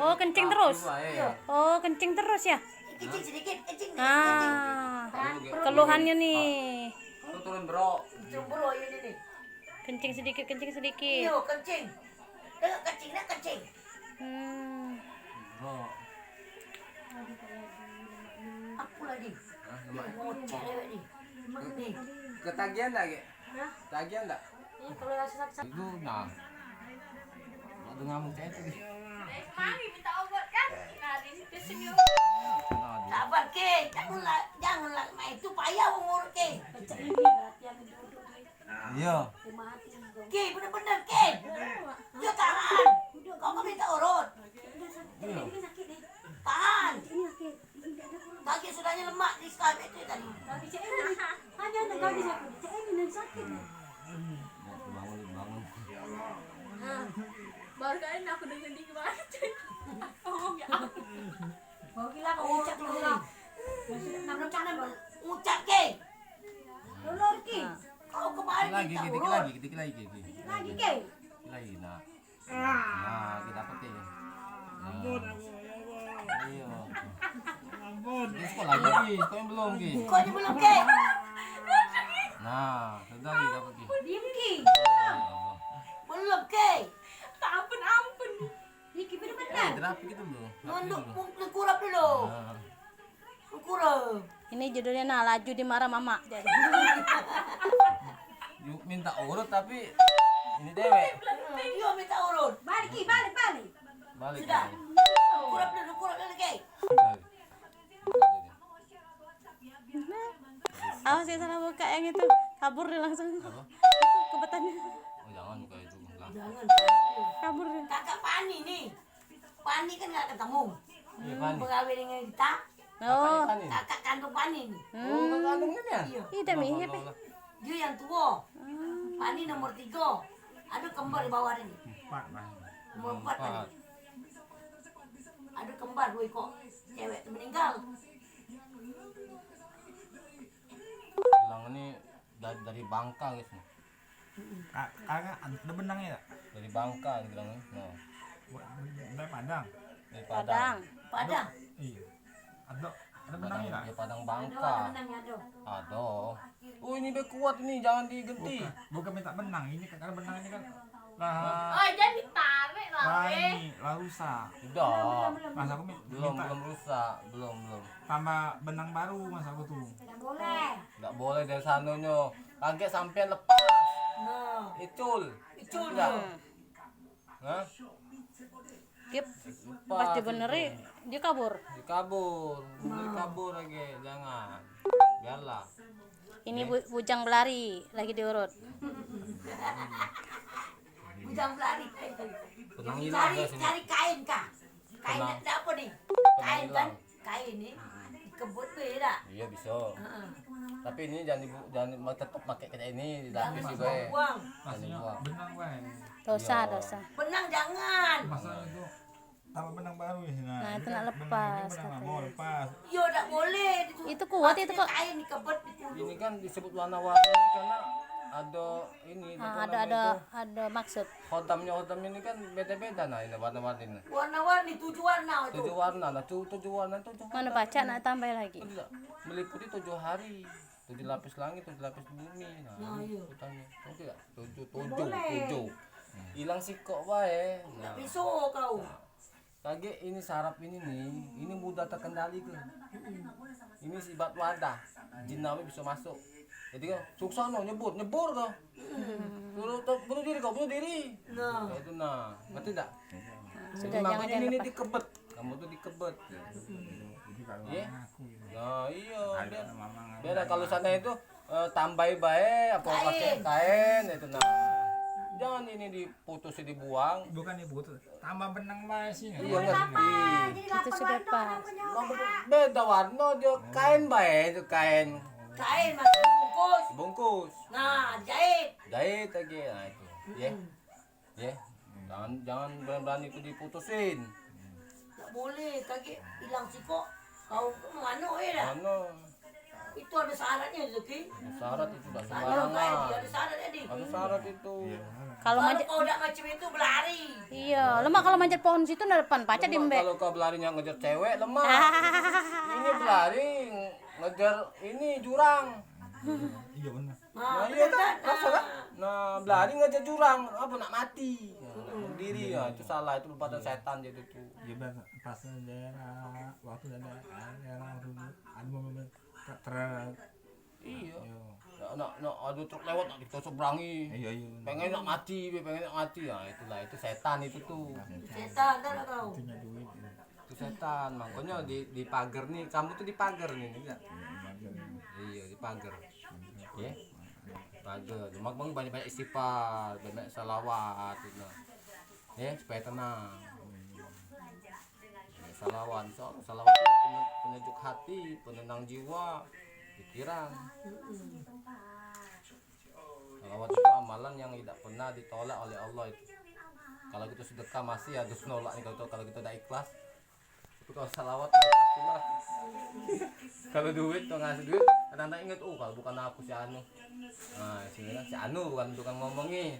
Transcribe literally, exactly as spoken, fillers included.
Oh, kencing terus. Oh, kencing terus ya. Kencing sedikit, kencing nih, kencing. Ah, keluhannya nih. Turun, Bro. Turun, Bro, ini nih. Kencing sedikit, kencing sedikit. Iyo, kencing. Tengok kencing, nak kencing. Hmm. Bro. Aku lagi. Hah, lemak. Nih, ngoceh lewat nih. Nih. Ketagihan dah, Gek? Hah? Ketagihan dah? Ih, kalau rasa sakit. Itu nah. Waktu ngamuk saya tuh. Dari kemarin minta obat kan? Nah, dia senyum. Nah, dia. Sabar, Ki. Janganlah, janganlah main itu payah umur, Ki. Pecah ini berarti yang duduk. Iya. Ki, bener-bener, Ki. Yo, tahan. Kau kan minta urut. Iya. Tahan. Kaki sudahnya lemak di sekali itu tadi. Bangun, bangun. Baru kali ini aku denger di kemarin. Ngomong ya. Bau gila, bau ucap, bau gila. Ngucap, Ki. Lulur, Ki. Kau kemarin lagi, minta dikit urut. Lagi, dikit lagi, Ki. Dikit lagi, Ki. Dikit lagi, nah. Nah, kita dapet, Ki. Ampun, ampun, ampun. Iya. Ampun. Ini sekolah lagi, sekolah belum, Ki. Sekolah belum, Ki. Nah, sudah, Ki, dapet, Ki. Diem, Ki. Belum, Ki. Tak ampun, ampun. Iki bener-bener. Eh, terapi gitu loh. Nunduk, kurap dulu. Nah. Kurap. Ini judulnya nah, laju dimarah mamak. Jadi. Yuk minta urut tapi ini dewek. Iya, minta urut. Balik, Ki, balik, balik. Balik. Sudah. Kurap dulu, kurap dulu, Ki. Balik. Awas ya, salah buka yang itu, kabur dia langsung. Apa? Itu kebetannya. Oh, jangan buka itu. Jangan. Kabur dia. Kakak Pani nih. Pani kan nggak ketemu. Iya, Pani. Begawe dengan kita. Oh. Kakak Pani. Kakak kandung Pani nih. Oh, kakak kandungnya dia? Iya. Ih, dah mirip, eh. Dia yang tua. Hmm. Pani nomor tiga. Ada kembar di bawah ini. Empat, Pani. Nomor empat tadi. Empat. Ada kembar dua ekor. Cewek tu meninggal. Bilang ini dari, dari Bangka, guys. Ka-, kagak, ada benangnya tak? Dari Bangka, dia bilang. Nah. Dari Padang. Dari Padang. Padang. Padang. Iya. Ada, ada benangnya tak? Ya, Padang Bangka. Ada, ada benangnya, ada. Ada. Oh, ini be kuat ini, jangan digenti. Bukan, bukan minta benang, ini kan, karena benang ini kan lah. Oh, jangan ditarik lah, weh. Lah rusak. Sudah. Mas aku mi-, belum, minta. Belum rusak, belum, belum. Tambah benang baru, mas aku tuh. Tidak boleh. Tidak boleh dari sanonyo. Kagek sampean lepas. Nah. Icul. Icul. Tidak. Hmm. Hah? Dia pas dibeneri, dia kabur. Dia kabur. Dia kabur lagi, jangan. Biarlah. Ini bu-, bujang belari lagi diurut. Bujang belari. Benang hilang. Cari, cari kain kah? Kain apa nih? Kain kan? Kain ni dikebut tu ya dak? Iya, bisa. Heeh. Tapi ini jangan dibu-, jangan ma-, tetep pakai kayak ini, dilapis juga ya. Buang. Jangan dibuang. Benang, weh. Dosa, iya. Dosa. Benang jangan. Masalahnya itu tambah benang baru ya, nah. Nah, itu nak lepas, benang lama, lepas. Iya, dak boleh. Itu kuat itu kok. Kain dikebut itu. Ini kan disebut warna-warni karena ada ini, ah, ada, ada, ada maksud. Hodamnya, hodam ini kan beda-beda, nah, ini warna-warni, nah. Warna-warni, tujuh warna itu. Tujuh warna, nah, tu-, tujuh warna, tujuh warna. Mana pacak nak tambah lagi? Tidak. Meliputi tujuh hari, tujuh lapis langit, tujuh lapis bumi, nah, nah, iya. Urutannya. Tahu tidak? Tujuh, tujuh, tujuh. Hilang sikok bae. Tidak bisa kau. Nah. Kagek ini sarap ini nih, ini mudah terkendali ke. Ini sibat wadah, jin nawi bisa masuk. Jadi kan, susah no nyebur, nyebur ke. Bunuh, bunuh diri kau, bunuh diri. Nah. Kayak itu nah, ngerti tak? Sudah, jangan, jangan lepas. Ini dikebet, kamu tuh dikebet. Jadi kalau ngaku ini. Nah, iya, biar, biar kalau sana itu, eh, tambahi bae apa pakai kain itu nah. Jangan ini diputus, dibuang. Bukan diputus, tambah benang bae sih. Iya, ngerti. Itu sudah pas. Beda warna dia, kain bae itu kain. Kain masih bungkus. Bungkus. Nah, jahit. Jahit lagi, nah itu. Ya. Ya. Jangan, jangan berani-berani itu diputusin. Tak boleh, kagek hilang sikok. Kau ke mano ya dah? Mano? Itu ada syaratnya itu, Ki. Syarat itu dah sembarangan. Ada syarat, Edi. Ada syarat itu. Kalau manjat, kau udah macam itu, berlari. Iya, lemak kalau manjat pohon situ, nah, depan pacak diembek. Kalau kau berlarinya ngejar cewek, lemak. Ini berlari ngejar ini jurang. Iya, benar. Nah, iya kan? Rasa kan? Nah, berlari ngejar jurang, apa nak mati. Nah, bunuh diri, ya, itu salah, itu perbuatan setan je itu tuh. Iya, pas, pas daerah, waktu ada, ada orang dulu, ada mobil truk, truk. Iya. Iya. Nak, nak, nak ada truk lewat, nak kita seberangi. Iya, iya. Pengen nak mati, pengen nak mati. Ya, itulah, itu setan itu tuh. Setan, dah nak tahu. Itu setan, makanya di, di pagar nih, kamu tuh di pagar nih, enggak? Iya, di pagar. Ya. Pagar. Cuma kamu banyak-banyak istighfar, banyak salawat, gitu. Ya, supaya tenang. Ya, salawat, insya Allah, salawat itu pene-, penyejuk hati, penenang jiwa, pikiran. Salawat itu amalan yang tidak pernah ditolak oleh Allah itu. Kalau kita sedekah masih ada nolak nih, kalau, kalau kita tidak ikhlas. Tapi kalau salawat, pasti lah. Kalau duit, tuh ngasih duit, kadang tak inget, oh, kalau bukan aku si anu. Nah, sebenarnya si anu bukan tukang ngomongnya.